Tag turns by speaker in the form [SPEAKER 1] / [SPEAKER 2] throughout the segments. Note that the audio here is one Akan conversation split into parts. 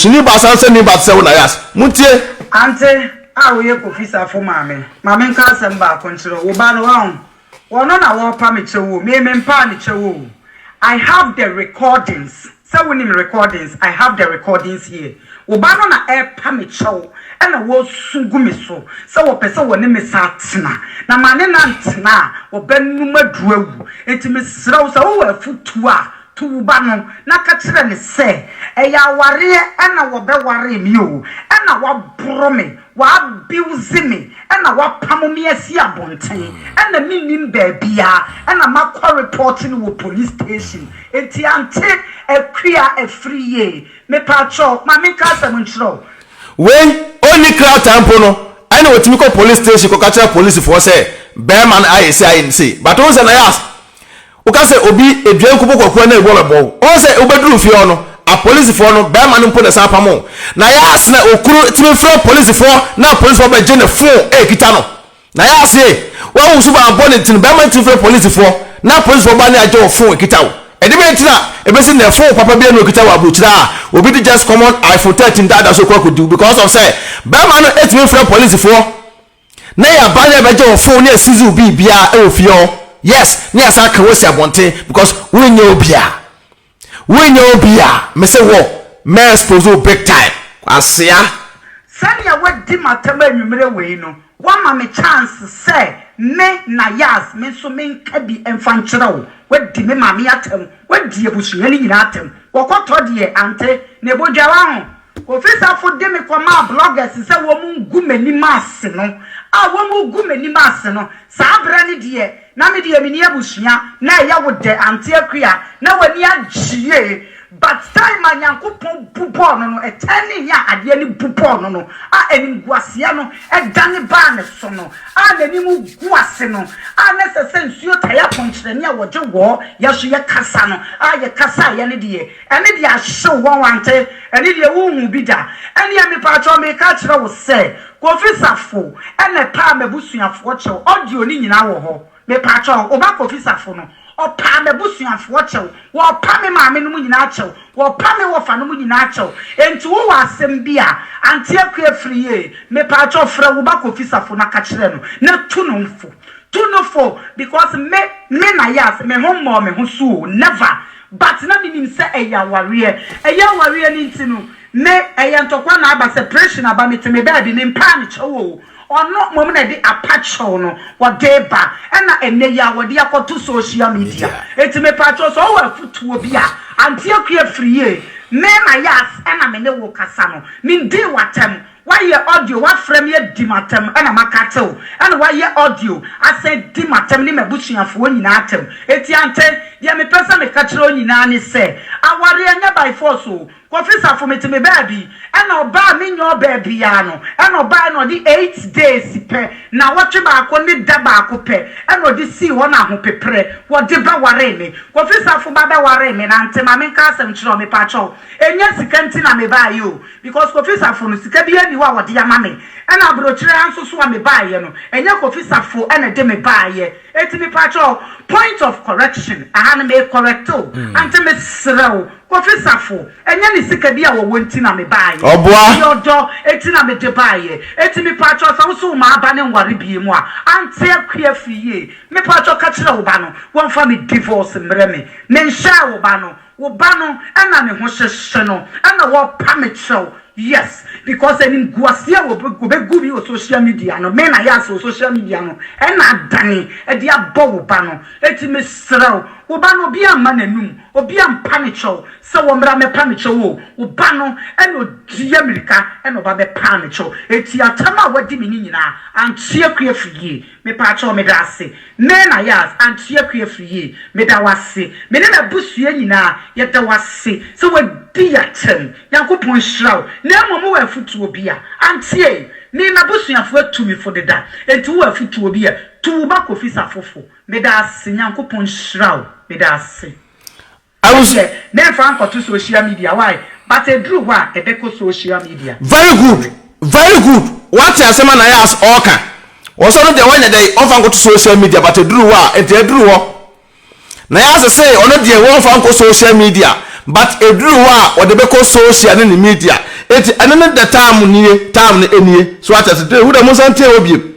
[SPEAKER 1] Ohyini ba sansani ba te sɛ wo Nayas. Montie.
[SPEAKER 2] Ante a woyɛ Kofi Safo maame, ma menka asɛm baako nkyerɛ wo, wo ba no wahu, wɔno na wɔrepa me kyɛw o, me mempaa ne kyɛw o, I have the recordings, sɛ wonim recordings, I have the recordings here, wo ba no na ɛrepa me kyɛw ɛna wɔresu gu me so sɛ wɔpɛ sɛ wɔne me san tena, na mane no antena a wɔbɛnom aduru awu, enti mesrɛ wo sɛ wowɔ afutuo a, To wo ba no na ka kyerɛ no sɛ, 'Ɛyɛ awareɛ na wɔbɛwaree me o, ɛna wɔaboro me, wɔabuse me, ɛna wɔapamo me asi abɔnten, ɛna mennim baabiara, ɛna makɔ report no wɔ police station. Enti ante Akua afiri yie. Mepaakyɛw, ma menka asɛm nkyerɛ wo.
[SPEAKER 1] Wei ɔnni krataa mpo no ɛna ɔtumi kɔ police station kɔka kyerɛ policefoɔ sɛ bɛɛma no ayɛ sei ayɛ no sei, but wohu sɛ Nayas Woka sɛ obi dua nkubu kɔkɔɔ na ebu abɛbɔ wo. Wohu sɛ wobɛduru fie hɔ no, apolisifoɔ no, barima no mpo na ɛsan pamo wo. Na yɛ ase na okunu tumi frɛ polisifoɔ na apolisifoɔ bɛgye ne fon a ɛkita no. Na yɛ ase woahu suban bɔne nti no, barima no tumi frɛ polisifoɔ na apolisifoɔ ba ne agye wo fon ɛkita wo. Ɛde bɛn nti na ɛbɛsi nnɛ fon papa biara na okita wɔ aburokyire a obi de just common iPhone 13 daadaa so kɔ akɔdi wo because of sɛ barima no tumi frɛ polisifoɔ. Na yɛ aba na yɛbɛgye wo phone ne asizi wo biribiara wɔ fie hɔ yes ne yɛsan aka wo asi abɔnten because wonyɛ obi a wonyɛ obi a mese wɔ mɛ expose wo big time kwasea.
[SPEAKER 2] Sɛnea woadi m'atam anwumerɛ wei no, woama me chance sɛ me, Nayaz, me nso menka bi mfa nkyerɛ wo. Woadi me maame atam, woadi abusua no nyinaa atam. Wɔkɔtɔ deɛ, ante, na ɛbɔdwa, woaho? Kofi Safo de me kɔmaa bloggers sɛ wɔn ngu m'anim ase no, a wɔn regu m'anim ase no, saa berɛ no deɛ, na me deɛ menni abusua, na ɛyɛ wo dɛ, Auntie Akua, na w'ani agye yie, but time a Nyankopɔn bu bɔɔ no no, ɛtɛneeɛ a adeɛ no bu bɔɔ no no, a animguaseɛ no dane baa ne so no, a n'anim gu ase no, a na ɛsɛ sɛ nsuo tae apɔnkyerɛne a wɔgye wɔ yɛ so yɛ kasa no, a yɛkasaeɛ no deɛ, Ɛne deɛ ahyew wɔn wante ɛne deɛ wonhuu bi da ɛneɛ mepaakyɛw meka akyerɛ wo sɛ Kofi Safo ɛna ɛpaa m'abusuafoɔ kyɛw audio no nyinaa wɔ hɔ mepaakyɛw wo ba Kofi Safo no ɔpaa m'abusuafoɔ kyɛw wɔpa me maame nom nyinaa kyɛw wɔpa me wɔfa nom nyinaa kyɛw enti wowɔ asɛm bi a Auntie Akua Afriyie mepaakyɛw frɛ wo ba Kofi Safo na ka kyerɛ no na tu no fo tu no fo because me me Nayas me ho mmɔɔ me ho so o never But na menim sɛ ɛyɛ awareɛ. Ɛyɛ awareɛ no nti no, me, ɛyɛ ntɔkwa na aba, separation aba, mete me baabi, mempaa ne kyɛw oo. Ɔno mmom na ɛde apa kyɛw no, ɔde ba, ɛna ɛnnɛ yi ara wɔde akɔto social media. Enti mepaakyɛw sɛ ɔwɔ afutuo bi a, Auntie Akua Afriyie, me na Yas ɛna me ne wo kasa no, mendii w'atɛm, Wayɛ audio wafrɛ me adi m'atɛm ɛna makate wo ɛna wayɛ audio asan adi m'atɛm ne m'abusuafoɔ nyinaa atɛm enti ante deɛ mepɛ sɛ meka kyerɛ wo nyinaa ne sɛ awareɛ nyɛ by force o Kofi Safo mete me baabi ɛna ɔbaa menyɛ ɔbaa biara no ɛna ɔbaa ɛna ɔde 8 days pɛ nawɔtwe baako ne da baako pɛ ɛna ɔde sii hɔ na ahopeprɛ wɔde bɛwaree me Kofi Safo ba bɛwaree me na ante ma menka asɛm kyerɛ wo mepaakyɛw ɛnyɛ sika nti na mebaeɛ o Because Kofi Safo no sika biara nni hɔ a wɔde ama me ɛna abrokyire ha nso so a me baeɛ no ɛnyɛ Kofi Safo ɛna ɛde me baeɛ enti mepakyɛw point of correction aha no me correct wo ante me serɛ wo Kofi Safo ɛnyɛ ne sika bi a wɔwɔ nti na me baeɛ
[SPEAKER 1] Ɔboa.
[SPEAKER 2] ɛyɛ ɔdɔ enti na mede baeɛ enti mepakyɛw sɛ wo so wo maa ba no nware bie mu a ante akua firi yie mepakyɛw ka kyerɛ wo ba no wɔmfa me divorce mmerɛ me menhyɛɛ wo ba no Wo ba no na ne ho hyehye no na wɔpa me kyɛw yes because animguaseɛ a wɔbɛgu me wɔ social media no me na yɛ ase wɔ social media no ɛna adane ɛde abɔ wo ba no eti mesrɛ wo wo ba no obi amma n'anum obi ampa ne kyɛw sɛ wɔmmra mɛpa me kyɛw o wo ba no ɛna ɔdi amirika ɛna ɔba bɛpaa me kyɛw eti atam a wadi me ne nyinaa ankyea kua firi yie. Mepaakyɛw meda ase. Me na Yaz Auntie Akua Afriyie meda wo ase. Me ne m'abusua nyinaa yɛda wo ase sɛ wadi y'atɛm. Nyankopɔn nhyira wo. Na mmom wowɔ afutuo bi a? Auntie, me m'abusuafoɔ atu me fo deda. Enti wowɔ afutuo bi a? Tu wo ba Kofi Safofo. Meda ase. Nyankopɔn nhyira wo. Meda ase.
[SPEAKER 1] Abus.
[SPEAKER 2] Ɛdeɛ mɛnfa nkɔto social media why but ɛduru hɔ a ɛbɛkɔ social media.
[SPEAKER 1] Very good very good wate asɛm a Nayas ɔɔka wɔsɛ ɔno deɛ wanyɛ dɛn ɔnfa nkɔto social media but ɛduru hɔ a nti ɛduru hɔ Nayas se ɔno deɛ wɔnfa nkɔ social media but ɛduru hɔ a ɔde bɛkɔ social ne ne media. Eti ɛno ne the time nie, time no nie. So ate ase? Wo dɛ mo nsan tie wɔ biem.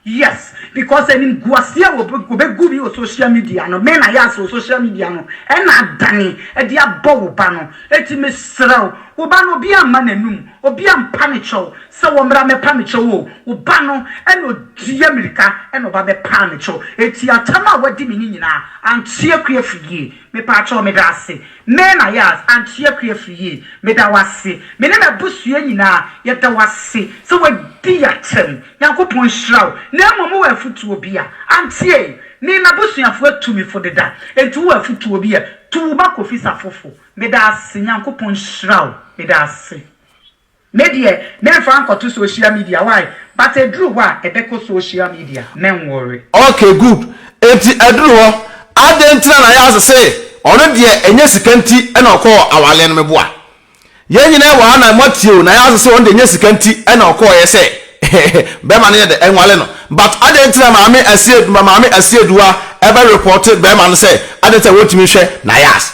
[SPEAKER 2] Yes, because animguaseɛ a wɔbɛgu me wɔ social media no, me na yɛ ase wɔ social media no, ɛna adane ɛde abɔ wo ba no. Eti mesrɛ wo, wo ba no obi amma n'anum, obi ampa ne kyɛw sɛ wɔmmra mɛpa me kyɛw o. Wo ba no ɛna ɔdi amirika ɛna ɔba bɛpaa me kyɛw. Eti atam a wadi me ne nyinaa, ante akua firi yie. Mepaakyɛw, meda ase. Me na yɛ ase, ante akua firi yie. Meda wo ase. Me ne m'abusua nyinaa, yɛda wo ase sɛ wadi yɛatɛm. Nyankopɔn nhyira wo. Na mmom wowɔ afotuo bi a, antie. Me m'abusuafoɔ atu me fo deda. Enti wowɔ afotuo bi a, tu wo ba Kofi Safofo. Meda ase. Nyankopɔn nhyira wo. Meda ase. Me deɛ, memfa nkɔto social media, why? But ɛduru hɔ a, ɛbɛkɔ social media. Menwɔre.
[SPEAKER 1] Okay, good. Eti ɛduru hɔ, adɛn nti na yɛ ase sɛ ɔno deɛ ɛnyɛ sika nti ɛna ɔkɔɔ awaleɛ no? Meboa yɛn nyinaa wɔ ha na moatie o. Na yɛ ase sɛ ɔno deɛ ɛnyɛ sika nti ɛna ɔkɔɔyɛ sɛ bɛrima no yɛ de ɛnwale no, but adɛn nti na maame asie, maame Asieduwa ɛbɛ report bɛrima no sɛ adɛn nti na wɔntumi nhwɛ na yɛ ase?